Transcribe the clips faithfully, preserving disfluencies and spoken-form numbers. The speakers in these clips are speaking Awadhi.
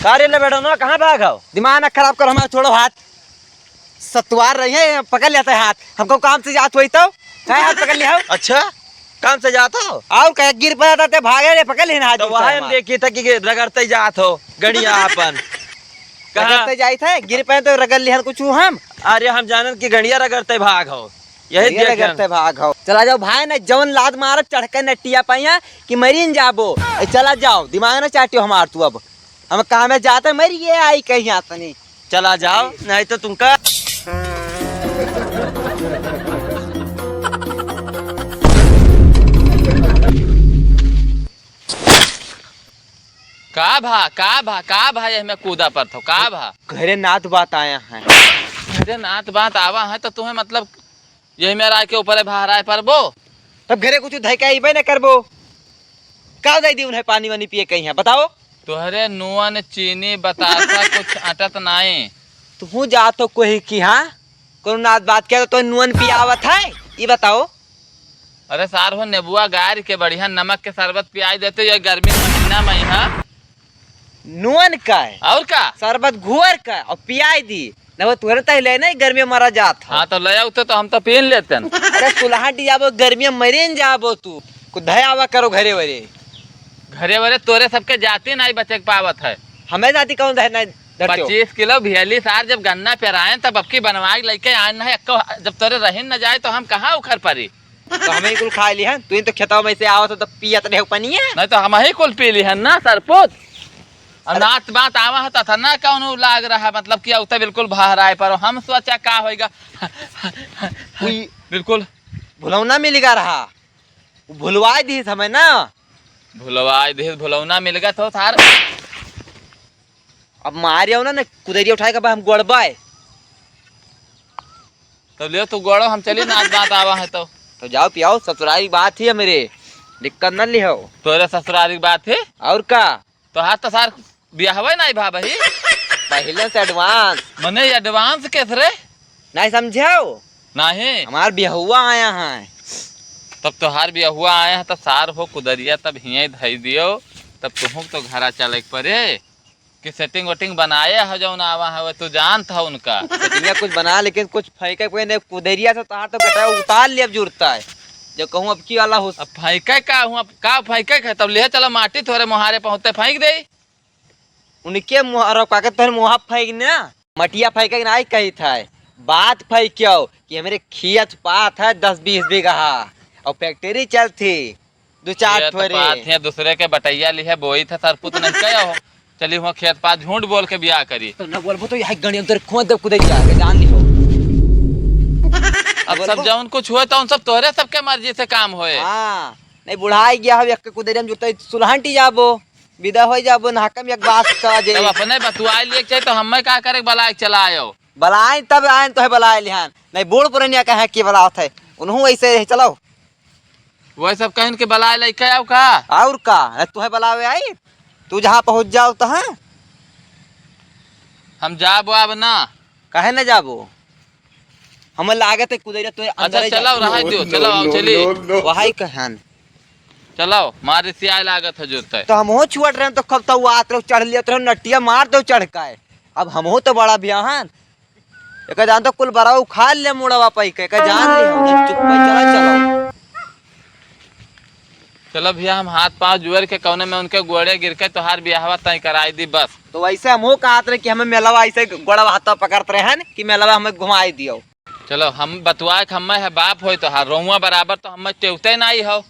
का रे लबेड़ो ना, कहाँ भाग हो? दिमाग ना खराब करो हमारा, छोड़ो हाथ। सतवार रही है, पकड़ लेते हाथ। हमको काम से जात होई तो, काहे हाथ पकड़ लिया हो? अच्छा, काम से जात हो? और कहे गिर पड़ा था, ते भागे रे, पकड़ लेना हाथ तो जुड़ता वहाँ है हम हमारा। देखी था कि रगड़ते जात हो, गड़िया आपन। कहाँ? रगड़ते जाई थे, गिर पड़े तो रगड़ लिहन कुछ हम। अरे हम जानन कि गड़िया रगड़ते भाग हो, यही गड़िया देखेन। रगड़ते भाग हो। चला जाओ भाई, ना जवन लात मारब चढ़ के नटिया पाइया कि मरीन जाबो। ए, चला जाओ, दिमाग ना चाटियो हमार तू अब। हम कामे जाते मरिए आई कहीं आतनी। चला जाओ, नहीं तो तुमका का भा, का भा, का भा, यही में कूदा पड़त हो, का भा? घरे नात बात आया है। घरे नात बात आवा है तो तुम्हें मतलब यही में राय के ऊपर है भहराए परबो? तब घरे कुछ धइ के अइबे न करबो। का दे दी उन्हें पानी वानी पिए कहीं है, बताओ? तोहरे नून चीनी बतासा कुछ अटत नाई। तू जात हो कोई की, हाँ? कोनो नात बात किया तो तोहे नून पियावत है, ई बताओ। अरे सार हो, नेबुआ गार के बढ़िया नमक के शरबत पियाई देते, ये गर्मी के महीना में यहाँ। नून का है? और का? शरबत घुअर का और पियाई दी। न वो तुहरे तहिले नहीं गर्मी में मरा जात हो। हाँ, तो ले आओ तो, तो हम तो पीन लेते हैं। अरे सुलहाटी जाबो, गर्मी में मरीन जाबो तू। कुछ धयावा करो घरे वरे। घरे वरे तोरे सबके जाति नहीं बचे के पावत है। हमें जाति कौन धरना है? धरते हो? पच्चीस किलो भियली सार जब गन्ना पेराएन, तब अबकी बनवाई लेके आएन है। एक्को जब तोरे रहिन न जाए, तो हम कहाँ उखर परी? तो हमें ही कुल खाए लिहन, तू ही तो खेतवा में से आवत हो, तब पियत रहे पनिया। नहीं तो हम ही कुल पी लिहन ना, सरपुत। और अरे। नात बात आवा है, तो था ना कौनो लाग रहा, मतलब कि उते बिल्कुल बहराए पर हम सोचा का होएगा। उई। बिल्कुल। भुलौना मिल गया रहा, वो भुलवाए दी हमें ना। भुलवाए दी, भुलौना मिल गया तो थार। अब मारे हो ना, ना कुदरिया उठाए के बाद हम गोड़बाए। तब लियो तू गोड़ो, हम चली ना, आज बात आवा है तो। तो जाओ पियाओ, ससुरारी बात ही है मेरे, दिक्कत न लिहो। तोरे ससुरारी बात है? और का? तो हाथ तो सार बियाहवे नहीं भा बही। पहले से advance। मने advance कैसे रे? नहीं समझे हो? नहीं। हमार बियाहुआ आया है। तब तोहार बियाहुआ आया है, तब सार हो कुदरिया, तब हियाँ धई दियो, तब तुहूँ तो घरा चले के पड़े। कि setting वेटिंग बनाए हो जौन आवा है, वो तू जानत हो उनका। Setting कुछ बना, लेकिन कुछ फेंके कोई नहीं, कुदरिया से तहार तो कटा उतार लिया जुड़ता है। जो कहूँ अब की वाला हो। अब फेंके का हूँ, अब का फेंके के, तब ले चलो माटी थोरे मोहारे पहुँचते फेंक दे। उनके मोहारा का के तोहरे मोहा फेंक ना, मटिया फेंके के नहीं कही था, बात फेंक्यो कि हमरे खेत पात है दस बीस बीघा और factory चलती। दो चार ये तो ठोरे। बात है, दूसरे के बटैया लिहे बोई थे, सरपुत नहीं कहो। चली हुआ खेत पास झूठ बोल के बियाह करी। तो न बोलबो तो यहाँ गणियम तेरे खोद दे कुदे जाके जान लिहो। अब सब बोलबो? जौन कुछ होए तो उन सब तोहरे सबके मर्जी से काम होए। हाँ, नहीं बुढ़ाई गया हो, एक कुदरियम जुटते सुलहंटी जाबो, विदा हो जाबो, नाकम एक बात कह दे। तब अपने बतुआई लिए के चाहे तो हमें का करे, बलाए के चला आयो। बलाए तब आए तो है बलाए लिहान, नहीं बूढ़ पुरनिया कहे के बलावत है, उन्हों ऐसे रहे, चलो। वह सब कहन के बलाए लइके आओ का? और का? न तुहे बलावे आई? तू जहाँ पहुँच जाओ तहाँ। हम जाबो अब ना। काहे न जाबो? हम लागत है कुदैरा तोरे अच्छा, अंदर ही चलाओ, जाबो। रहा दियो, चलाओ, आओ, चली। वही कहन। चलाओ, मारे से आए लागत है जोरते। तो हम हो छुअट रहे तो कब तक आत रहो, चढ़ लियत रहो, नटिया मार दो चढ़ का है। अब हम हो तो बड़ा बियाहन। एका जान तो कुल बराऊ खा ले मुड़वा पाई के, एका जान ले हम, चुप पे चला चलो। चलो भैया, हम हाथ पाँव जुअर के कौने में उनके गोड़े गिर के तोहार बियाहवा तय कराई दी बस। तो वैसे हम हो कहत रहे कि हमें मेलवा ऐसे गोड़वा हाथ पकड़त रहे हैं कि मेलवा हमें घुमाई दियो। चलो, हम बतुआ के हमें है बाप होई तोहार, रोहुआ बराबर तो हमें टेउते नाई हो।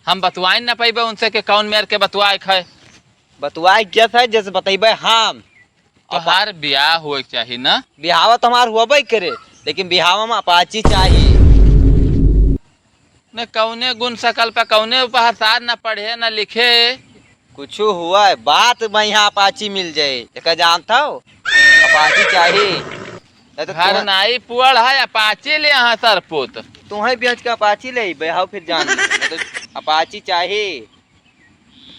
हम बतुआई न पइबे उनसे कि कौन मेर के बतुआए के है। बतुआए के है, जैसे बतइबे हम। तोहार बियाह होए के चाही ना? बियाहवा तो हमार होबे करे, लेकिन बियाहवा में अपाची चाही। न कौने गुण सकल पे कौने उपहार सार न पढ़े न लिखे। कुछ हुआ है, बात में यहाँ अपाची मिल जाए, एका जानता हो? अपाची चाही। नहीं तो घर तुम्हें नाई पुअड़ है, अपाची ले यहाँ सरपुत। तुम्हें बेच के अपाची ले अइबे, हाउ फिर जान ले। नहीं तो अपाची चाही।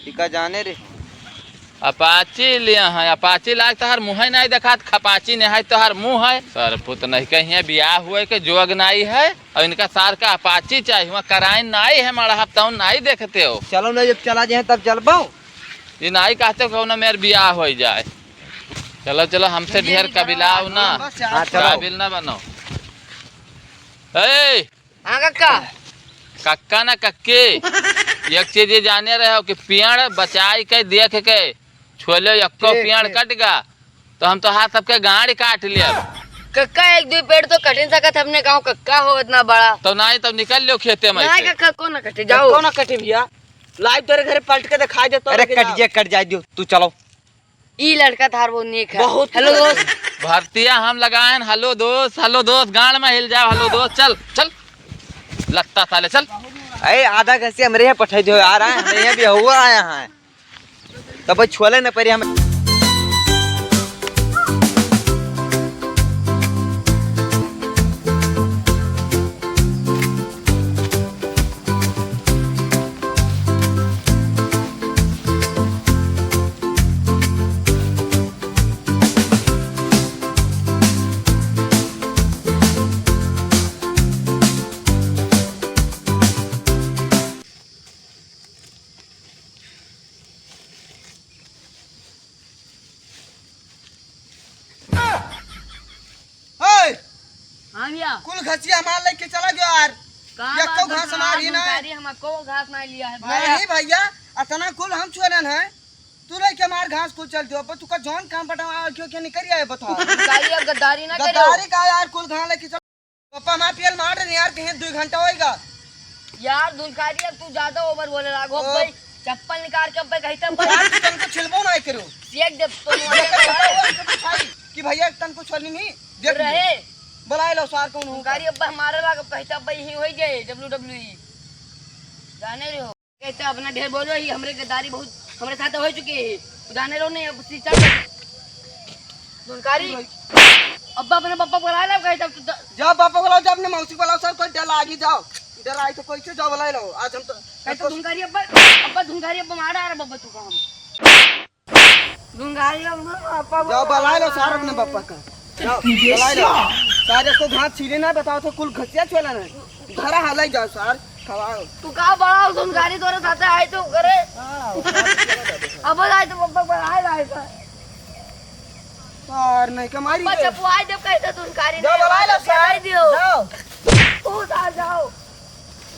इका जाने रे। अपाची ले यहाँ, अपाची लाग तोहार मुँह है नहीं देखात, खपाची ने है तोहार मुँह है। सरपुत नहीं कहीं बियाह हुए के जोग नाई है, और इनका सार का अपाची चाही, हुआ कराइन नाई है, मड़हब तौन नाई देखते हो। चलो ना, जब चला जाए तब चलबो। ये नाई कहते कौनो मेर बियाह होइ जाए। चलो, चलो, हमसे ढेर कबिलाओ ना। हाँ, चलो। काबिल ना बनो। ए! हाँ, कक्का। कक्का ना कक्के। एक चीज ये जाने रहे हो कि पेड़ बचाई के देख के छोले यक्को ठीक, पेड़ ठीक। कट गा, तो हम तोहार सबके गांड काट लेब। कक्का, एक दुइ पेड़ तो कट नहीं सकत, हमने कहा कक्का हो इतना बड़ा। तो नाई, तो निकल लो खेते में नाई से। कक्का, को ना कटे, जाओ। को ना कटे भैया, लाइव तोरे घरे पलट के दिखाई दे तो अरे लेके कट जाओ। जे कट जाए दियो, तू चलो। ई लड़का थार बहुत नीक है। बहुत हेलो दोस्त। भरतिया हम लगाएन, हेलो दोस्त, हेलो दोस्त, गांड में हिल जाओ, हेलो दोस्त, चल, चल। लत्ता साले, चल। ए, आधा घंटे हमरे यहाँ पठाई दो, आ रहा है, हमरे यहाँ भी हुआ आया है। तब छोले न परी हम। ओए! हाँ भैया। कुल घसिया हमार लेके चला गयो यार। का यक्को बात घास बता, हमार ही ना है। दुनकारी हम एको घास ना लिया है भैया। नहीं भैया, अतना कुल हम छोड़न है। तू लेके हमार घास कुल चल दियो, पर तू का जौन काम पटावा, क्यों, क्यों नहीं करिया है, बताओ। दुनकारी अब गद्दारी ना करो। गद्दारी का यार, कुल घास लेके चल। पापा, हमार पियल मार रहे यार, कहीं दुइ घंटा होइगा। यार, दुनकारी, अब तू ज्यादा ओवर बोले लागो। ओ। भाई, चप्पल निकाल के अब भाई कहीं तक यार, तू तनको छिलबो ना करो। सीख दे, तो ये तो बताओ, उनको बिछाई कि भैया, तनको छोली नहीं, देख रहे। लीजिए। बुलाए लो सार, कौन हो? दुनकारी, अब हमारे लाग, अब कहीं तक भाई ही होई जाए, डब्ल्यू डब्ल्यू ई। जाने रहो। कहते अपना ढेर बोलो ही, हमरे गद्दारी बहुत हमरे साथ होइ चुके है। जाने रहो नहीं, अब सीचा दुनकारी। अब्बा अपने पापा को बुला ला, कहे तब तो जा पापा को लाओ, जा अपने मौसी को लाओ, सब कोई डर लागी जाओ। डर आई तो कोई से जाओ बुला लो, आज हम तो कहे तो दुनकारी अब्बा, अब्बा दुनकारी अब्बा मारा आ रहा बब्बा तू का हम। दुनकारी अब्बा पापा को जाओ बुला लो सार अपने पापा का। जाओ, बुला लो। सारे को घास छीले ना बताओ तो कुल घसिया छोला ना। धरा हालाई जाओ सार, खवाओ। तू का बड़ा हो, दुनकारी तोरे साथे आई तो करे। हाँ, वो सार चला जाओ। अब आई तो पप्पा पर आए लाए सर। सार नहीं कमाई अब्बा रे। चपुआई जब कहते दुनकारी जाओ, नहीं, बुला लो अब्बा सार। दियो। जाओ। तू सार जाओ।